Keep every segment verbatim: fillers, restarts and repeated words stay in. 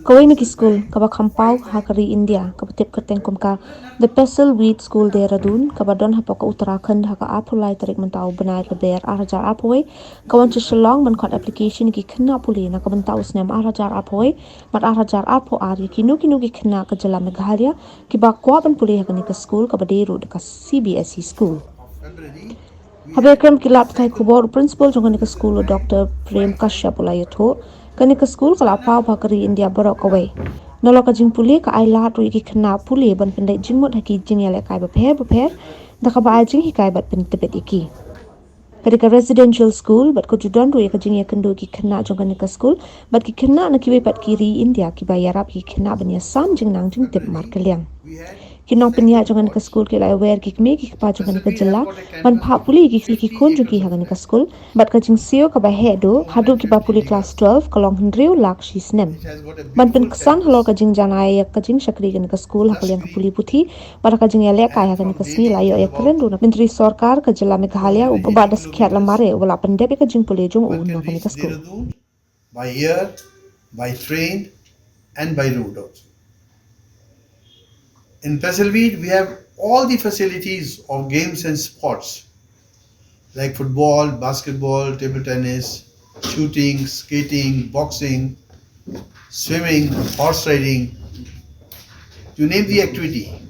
Kawei na ki skul kaba kham paw ha ka ri India kaba tip kyrteng kum ka The Pencil Weed School Dehradun, kaba don hapoh ka Uttarakhand, ha ka arphew lai tarik mynta u bnai ka ber ar hajar arphew wei, ka wan sha Shillong ban khot application ïa ki khynnah pule na ka bynta u snem ar hajar arphew wei bad ar hajar arphew ar ïa kino kino ki khynnah ka jylla Meghalaya kiba kwah ban pule ha kane ka skul kaba dei ruh da ka C B S E school. Haba ïakren bad ki lad pathai khubor, u principal jong kane ka skul, u Doctor Prem Kashyap, u la ïathuh, kane ka skul ka la paw bha ha ka ri India baroh kawei. Nalor ka jingpule ka ai lad ruh ïa ki khynnah pule ban pyndait jingmut ha ki jingïalehkai bapher bapher, da kaba ai jinghikai bad pyntbit ïa ki. Ka dei ka residential school bad ka ju don ruh ïa ka jingïakynduh ïa ki khynnah jong kane ka skul bad ki khynnah na kiwei pat ki ri India kiba ïarap ïa ki khynnah ban ïasam jingnang jingtip markylliang. Ki nongpynïaid jong kane ka skul ki la ïawer ïa ki kmie ki kpa jong kane ka jylla ban phah pule ïa ki, ïa ki khun jong ki ha kane ka skul, bad ka jingsiew kaba heh duh haduh kiba pule klas twelve ka long hynriew lak shi snem. Ban pynksan halor ka jingjanai ïa ka jingshakri kane ka skul ha ka liang ka pule puthi bad ka jingïalehkai ha kane ka sngi, la ïoh ïakren ruh na Myntri Sorkar ka jylla Meghalaya, u Bah Daskhiat Lamare, uba la pyndep ïa ka jingpule jong u na kane ka skul. By air, by train, and by road also. In Pencil Weed, we have all the facilities of games and sports like football, basketball, table tennis, shooting, skating, boxing, swimming, horse riding, you name the activity.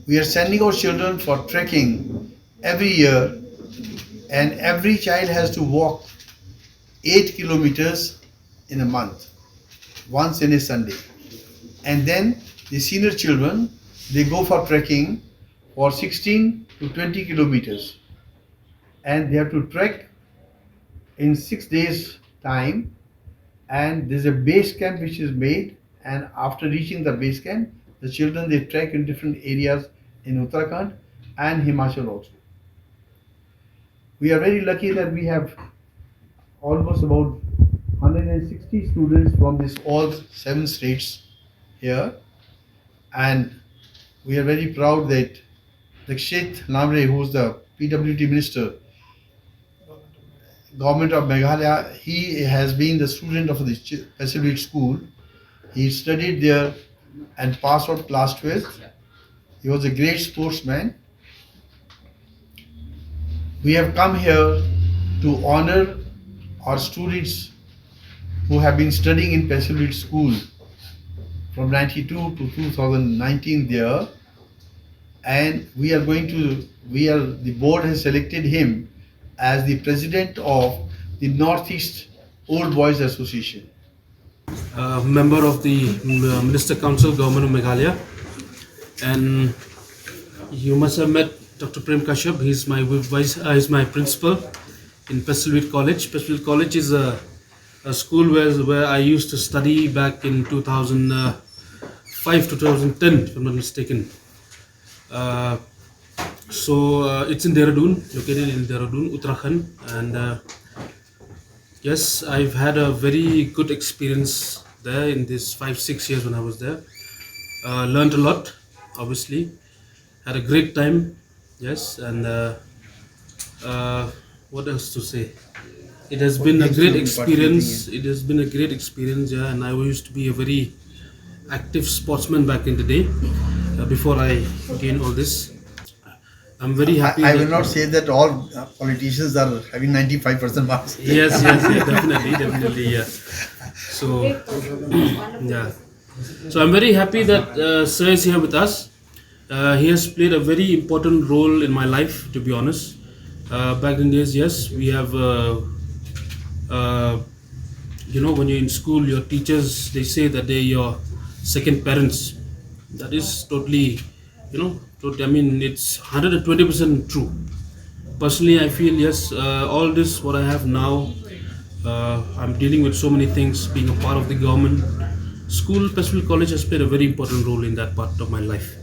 We are sending our children for trekking every year, and every child has to walk eight kilometers in a month, once in a Sunday. And then the senior children, they go for trekking for sixteen to twenty kilometers. And they have to trek in six days' time. And there's a base camp which is made. And after reaching the base camp, the children, they trek in different areas in Uttarakhand and Himachal also. We are very lucky that we have almost about hundred and sixty students from these all seven states here. And we are very proud that Dikshit Lamre, who is the P W D minister, Government of Meghalaya, he has been the student of the Ch-, Pencil Weed School. He studied there and passed out class twelfth. He was a great sportsman. We have come here to honor our students who have been studying in Pencil Weed School from ninety-two to two thousand nineteen there. And we are going to, we are, the board has selected him as the president of the Northeast Old Boys Association. A member of the, uh, Minister Council, Government of Meghalaya. And you must have met Doctor Prem Kashyap. He's my vice, uh, he's my principal in Pencil Weed College. Pencil Weed College is a, a school where, where I used to study back in two thousand five to two thousand ten, if I'm not mistaken. Uh, so, uh, it's in Dehradun, located in Dehradun, Uttarakhand, and, uh, yes, I've had a very good experience there in these five, six years when I was there. Uh, learned a lot, obviously. Had a great time, yes, and, uh, uh, what else to say? It has been a great experience. It has been a great experience, yeah, and I used to be a very active sportsman back in the day, uh, before I gained all this. I'm very happy I, I will not say that all, uh, politicians are having ninety-five percent marks. Yes, yes, yeah, definitely, definitely, yeah. So, yeah. So I'm very happy that, uh, Sir is here with us. Uh, he has played a very important role in my life, to be honest. Uh, back in days, yes, we have, uh, uh, you know, when you're in school, your teachers, they say that they're your second parents. That is totally, you know, totally, I mean, it's hundred and twenty percent true. Personally, I feel, yes, uh, all this, what I have now, uh, I'm dealing with so many things, being a part of the government. School, Pencil Weed College has played a very important role in that part of my life.